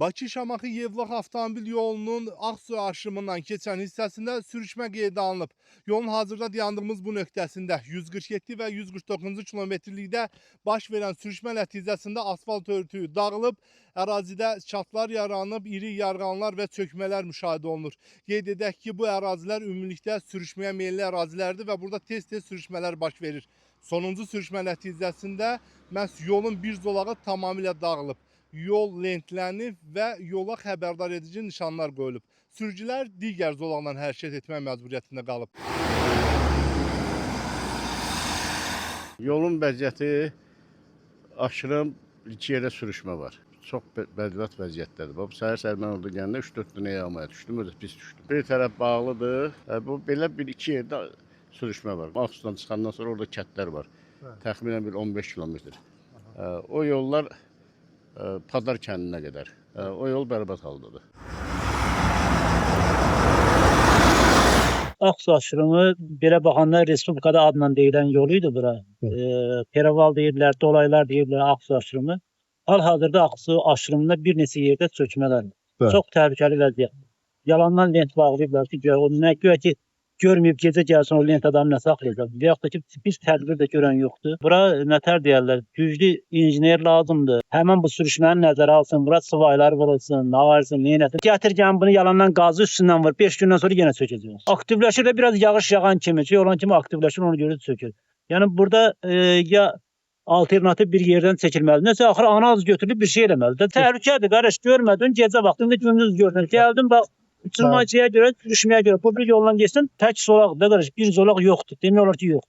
Bakı-Şamaxı-Yevlax avtomobil yolunun Ağsu aşırımından keçən hissəsində sürüşmə qeydə alınıb. Yolun hazırda dayandığımız bu nöqtəsində 147 və 149-cu kilometrlikdə baş verən sürüşmə nəticəsində asfalt örtüyü dağılıb, ərazidə çatlar yaranıb, iri yarğanlar və çökmələr müşahidə olunur. Qeyd edək ki, bu ərazilər ümumilikdə sürüşməyə meyilli ərazilərdir və burada tez-tez sürüşmələr baş verir. Sonuncu sürüşmə nəticəsində məhz yolun bir zolağı tamamilə dağılıb. Yol lentlənib və yola xəbərdar edici nişanlar qoyulub. Sürücülər digər zolaqla hərəkət etmək məcburiyyətində qalıb. Yolun vəziyyəti aşırım iki yerdə sürüşmə var. Çox bədbəxt vəziyyətdədir. Bax, səhər-səhər mən orada gələndə 3-4 dənə yağmaya düşdüm, özü pis düşdüm. Bir tərəf bağlıdır. Bu belə bir iki yerdə sürüşmə var. Ağsudan çıxandan sonra orada kəndlər var. Təxminən bir 15 kilometr. O yollar Padar kəndinə qədər. O yol bərbad haldadır. Ağsu aşırımı belə baxanda respublikada adla deyilən yolu idi bura. Peraval deyirdilər, dolaylar deyirdilər Ağsu aşırımı. Hal-hazırda Ağsu aşırımında bir neçə yerdə çökmələr var. Bəli. Çox təhlükəli vəziyyət. Yalandan lent bağlayıblar ki, güya o nə güya ki görməyib gecə gəlsin o lent adamı nə saxlayacaq. Və yaxud da ki biz tədbir də görən yoxdur. Bura nətər deyərlər, güclü injener lazımdır. Həmin bu sürüşməni nəzərə alsın, bura sıvaylar vurulsun, nə varsın, neynəsin. Gətir gəlin bunu yalandan qazı üstündən vur. 5 gündən sonra yenə çökəcək. Aktivləşir də biraz yağış yağan kimi, şey olan kimi aktivləşir, ona görə çökür. Yəni burada ya alternativ bir yerdən çəkilməlidir. Nəsə axırı analiz götürülüb bir şey eləməlidir. Təhlükədir qardaş, görmədin gecə vaxtında gündüz gördün. Gəldim bax uçurmacıya görə, sürüşməyə görə bu bir yoldan getsin, tək zolaq da qardaş, bir zolaq yoxdur. Demək olar ki, yox.